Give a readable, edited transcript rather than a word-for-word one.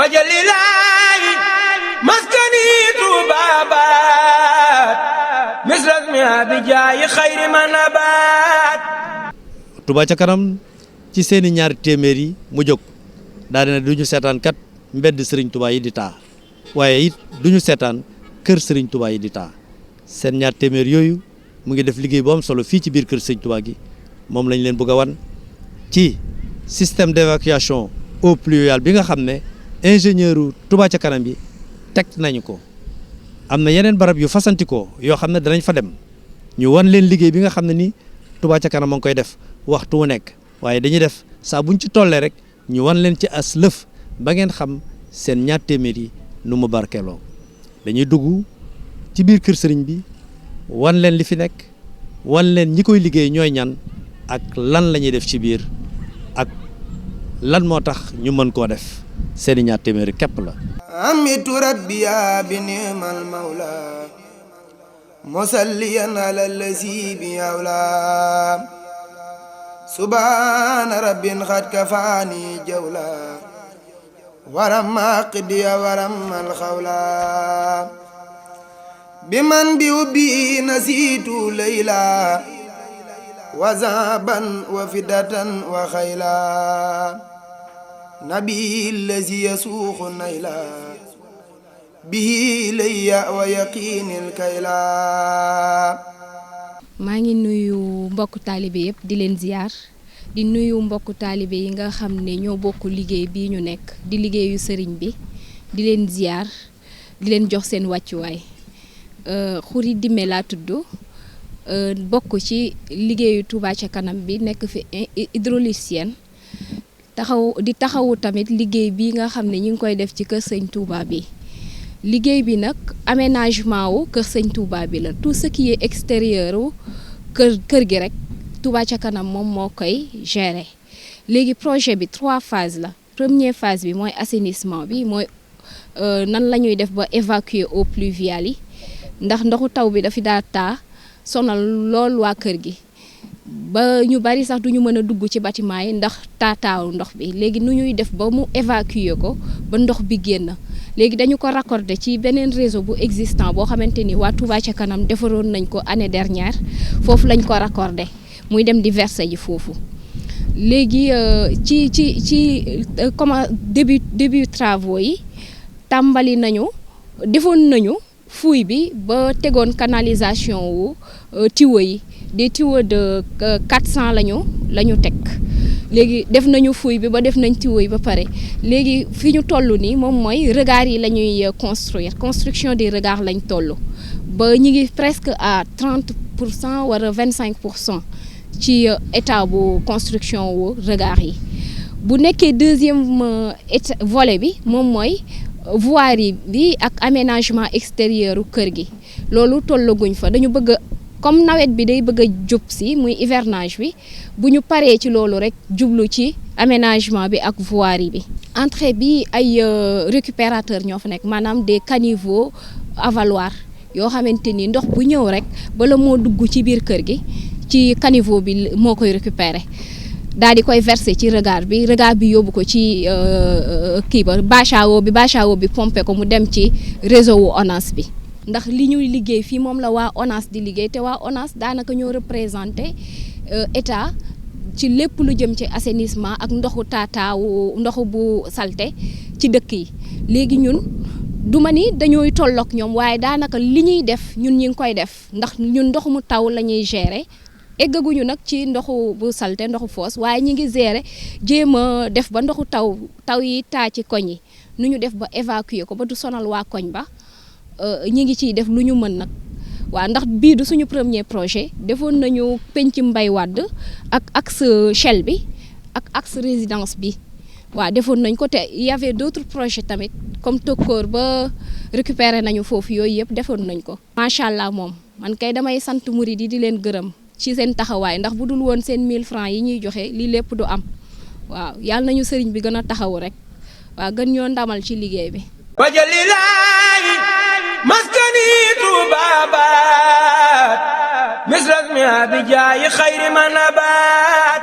wajalilaayi maskani tuubaabaat misras mi abijaayi xayri manabaat. Touba ca kanam ci seeni ñaari téeméer yi mu jóg daal di ne du ñu seetaan kat mbedd Serigne Touba yi di taa waaye it du ñu seetaan kër Serigne Touba yi di taa seen ñaar téeméer yooyu mu ngi def liggéey bu am solo fii ci biir kër Serigne Touba gi moom lañ leen bëgg a wan ci système d'évacuation eau pluviale bi nga xam ne ingénieur u Touba ca kanam bi teg nañu ko. am na yeneen barab yu fasantikoo yoo xam ne danañ fa dem ñu wan leen liggéey bi nga xam ne ni Touba ca kanam a ngi koy def waxtu wu nekk waaye dañuy def saa buñ ci tollee rek ñu wan leen ci as lëf ba ngeen xam seen ñaar téeméer yi nu mu barkeeloo. dañuy dugg ci biir kër sëriñ bi wan leen li fi nekk wan leen ñi koy liggéey ñooy ñan ak lan la ñuy def ci biir ak lan moo tax ñu mën koo def seeni ñaar téeméeri képp la. amitu rabbiya bi ni'mal mawla musalliyan ala allazi bi awla subhana rabbin xad kafaani jawla waramma qidiya warammal xawla biman bi ubbi nasiitu layla wa zaban wa fidatan wa xayla nabi lazi yasuuxu nayla bihi layya wa yaqiinil kayla. maa ngi nuyu mbokku taalibe yëpp di leen ziar di nuyu mbokku taalibe yi nga xam ne ñoo bokk liggéey bii ñu nekk di liggéeyu sëriñ bi di leen ziar di leen jox seen wàccuwaay. Khoury Dimé laa tudd bokk ci liggéeyu Touba ca kanam bi nekk fi hydraulicienne taxawu tamit liggéey bi nga xam ne ñi ngi koy def ci kër sëñ Touba bi. liggéey bi nag aménagement wu kër sëñ Touba bi la tout ce qui est extérieur wu kër gi rek Touba ca kanam moom moo koy gérer. léegi projet bi 3 phases la première phase bi mooy assainissement bi mooy nan la ñuy def ba évacuer eaux pluviales yi ndax ndoxu taw bi dafi daa taa sonal lool waa kër gi ba ñu bari sax duñu mën a dugg ci bâtiment yi ndax taataawu ndox bi léegi nu ñuy def ba mu évacuer ko ba ndox bi génn. léegi dañu ko raccorder ci beneen réseau bu existant boo xamante ni waa Touba ca kanam defaroon nañ ko année dernière foofu lañ ko raccorder muy dem di verser ji foofu. léegi ci comment début travaux yi tàmbali nañu defoon nañu fouille bi ba tegoon canalisation wu tuyaux yi des tuyaux de 400 la ñu teg. léegi def nañu fouille bi ba def nañ tuyaux yi ba pare léegi fi ñu toll nii moom mooy regard yi la ñuy construction des regards lañ toll ba ñu ngi presque à 30% wala 25% ci état bu construction wu regard yi. bu nekkee deuxième volet bi moom mooy voirie bi ak aménagement extérieur u kër gi loolu tollaguñ fa dañu bëgg comme nawet bi day bëgg a jub si muy hivernage bi bu ñu paree ci loolu rek jublu ci aménagement bi ak voirie bi. entrée bi ay récupérateur ñoo fa nekk maanaam des caniveaux avaloirs yoo xamante ni ndox bu ñëw rek bala moo dugg ci biir kër gi ci caniveau bi moo koy récupérer daal di koy verser ci regard bi yóbbu ko ci kii ba bâche à eau bi pompé ko mu dem ci réseau wu ONAS bi. ndax li ñuy liggéey fii moom la waa ONAS di liggéey te waa ONAS daanaka ñoo représenté état ci lépp lu jëm ci assainissement ak ndoxu ndoxu bu salte ci dëkk yi. léegi ñun du ma ni dañooy tolloog ñoom waaye daanaka li ñuy def ñun ñi ngi koy def ndax ñun ndoxu mu taw la ñuy gérer eggaguñu nag ci ndoxu bu salte ndoxu foos waaye ñi ngi gérer jéem a def ba ndoxu taw yi taa ci koñ yi nu ñu def ba évacuer ko ba du sonal waa koñ ba. ñi ngi ciy def lu ñu mën nag waaw ndax bii du suñu premier projet defoon nañu penc mbay wàdd ak axe Shell bi ak axe résidence bi waaw defoon nañ ko te y avait d'autres projets tamit comme Tokkoor ba récupérer nañu foofu yooyu yëpp defoon nañ ko. macha allah moom man kay damay sant murid yi di leen gërëm ci seen taxawaay ndax bu dul woon seen 1000 francs yi ñuy joxe lii lépp du am waaw yàlla nañu sëriñ bi gën a taxawu rek waaw gën ñoo ndamal ci liggéey bi. wajalilaayi maskani tuubaabaat misras mi abijaayi xayri manabaat.